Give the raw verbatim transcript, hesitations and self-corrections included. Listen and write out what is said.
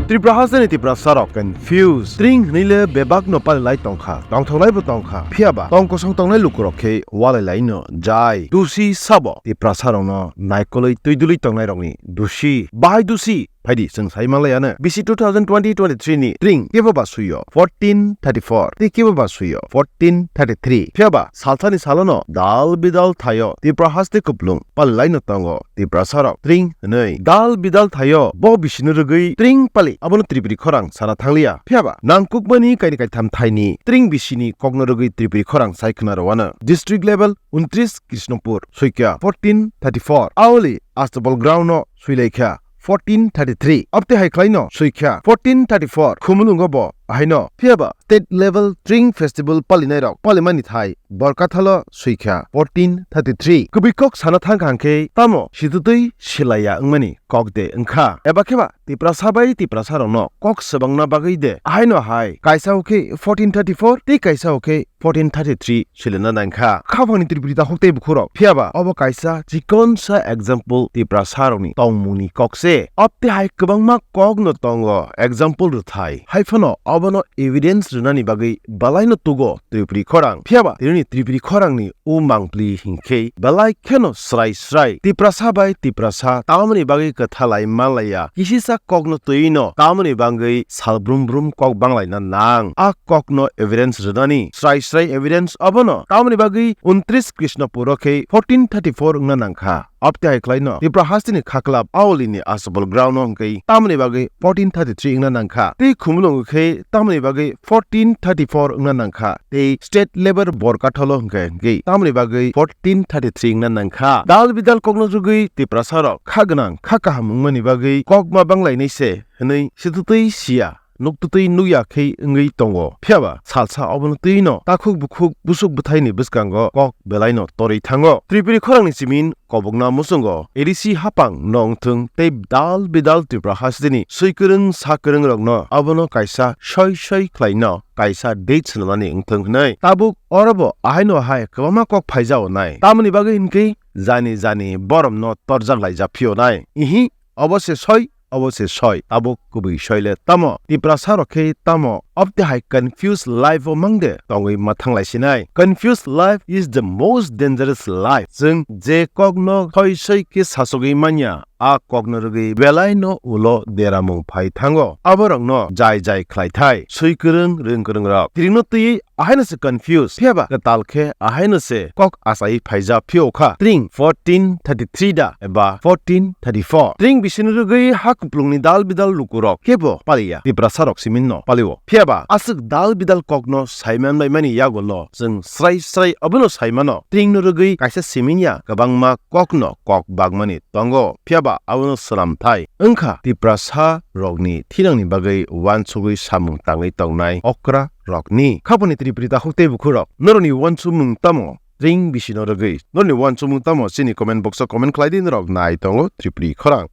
Tripura hasteni Tiprasa rok confuse. Tring hwnwi le bebak no palilai tongkha, tongthok lai bo tongkha. Phiya ba tong kosong tongnai lukurok khe walai lai no jai. Dusi sabo Tiprasa rok no naikolwi twi dulwi tongnai rokni dusi. Bahai dusi phaidi chwng sai manlai ano. Bisi two thousand twenty twenty-three ni tring kebo ba suyo fourteen thirty-four, tei kebo ba suyo fourteen thirty-three. Phiya ba salsani salono dal bidal thaio Tripura haste kuplung palilai no tongo Tiprasa rok tring hwnwi. Dal bidal thaio bo bisino rwgwi tring pali abono Tripuri khorang sana thangliya. Phiya ba nangkukmani kaini kaitham thaini tring bisini kokno rwgwi Tripuri khorang sai khna rwano. District level untris Krishnapur, soikya fourteen thirty-four. Aoli Astabal ground no suilaikha fourteen thirty-three. Abte hai khlaino soikha fourteen thirty-four. Khumulungo bo ahaino. Phiya ba state level tring festival palinairok palimani thai Borkathalo soikha fourteen thirty-three. Kubui kok sana thangkha hwnkhe tamo situtwi silaiya wngmani kok de wngkha. Eba khe ba Tiprasa bai Tiprasa rokno kok swbangna bagwi de ahaino hai kaisa hwnkhe fourteen thirty-four tei kaisa hwnkhe fourteen thirty-three silina nangkha. Khaphangni Tripuri takhuk tei bukhurok. Phiya ba obo kaisa chikonsa example Tiprasa rokni tongmungni kok se. Abte hai kwbangma kok no tongo example rwthai. Hai phano obono evidence rwnani bagwi belai no tugo Tripuri khorang. Phiya ba tini Tripuri khorangni o mangpli hinkhe belai kheno srai srai Tiprasa bai Tiprasa tamoni bagwi kwthalai manlaiya. Kisisa kokno twino tamoni bagwi sal brum brum kok banglaina nang. A kokno evidence rwnani srai srai evidence obono tamoni bagwi untris Krishnapuro khe fourteen thirty-four wngna nangkha. Abte hai khlaino Tripura hasteni khaklap aolini Astabal ground no hwnkhe tamoni bagwi fourteen thirty-three wngna nangkha. Tei Khumulung khe tamoni bagwi fourteen thirty-four wngna nangkha. Tei state level Borkathalo hwnkhe hwnkhe tamoni bagwi fourteen thirty-three wngna nangkha. Dal bidal kokno rwgwi Tiprasa rok kha gwnang kha kaham wngmani bagwi kokma banglainai se hwnwi situtwi siya, nuktutwi nukya khe wngwi tongo. Phiya ba salsa obono twino takhuk bukhuk busuk bwthaini bwskango kok belaino torwi thango. Tripuri khorangni simin kobokna muchungo A D C hapang no wngthung tei dal bidal Tripura hasteni swikwrwng sakwrwng rokno abono kaisa soi soi khlaino kaisa date swnamani wngthung hwnwi. Tabuk orobo ahaino hai kwbangma kok phaijao nai. Tamoni bagwi hinkhe jani jani boromno torjak laijak phio nai. Ihi, obo se soi, obo se soi, tabuk kubui soi le tamo? Tiprasa rok khe tamo abte hai confused life o mangde tongwi ma thanglai sinai? Confused life is the most dangerous life. Chwng je kokno soi soi khe sachogwi manya, a kokno rwgwi belai no ulo deramung phai thango. Aborokno jai jai khlai thai, swi kwrwng, rwng kwrwng rok. Tirikno twiwi ahaino se confuse, phiya ba kwtal khe ahaino se kok achai phaijak phiyokha. Tring fourteen thirty-three da eba fourteen thirty-four. Tring bisini rwgwi ha kuplungni dal bidal lukurok kebo paliya, Tiprasa rok simin no palio. Phiya ba aswk dal bidal kokno saiman baimani yagulo chwng srai srai obono saimano. Tringno rwgwi kaisa simin ya, kwbangma kokno kok bagmani tongo, phiya ba abono swnam thai wngkha Tiprasa rokni thinangni bagwi uansugwi samung tangwi tongnai okra rokni. Khaponi Tripuri takhuk tei bukhurok, norokni uansukmung tamo tring bisino rwgwi? Norokni uansukmung tamo chini comment box o comment khlai di, norok nai tongo Tripuri khorang.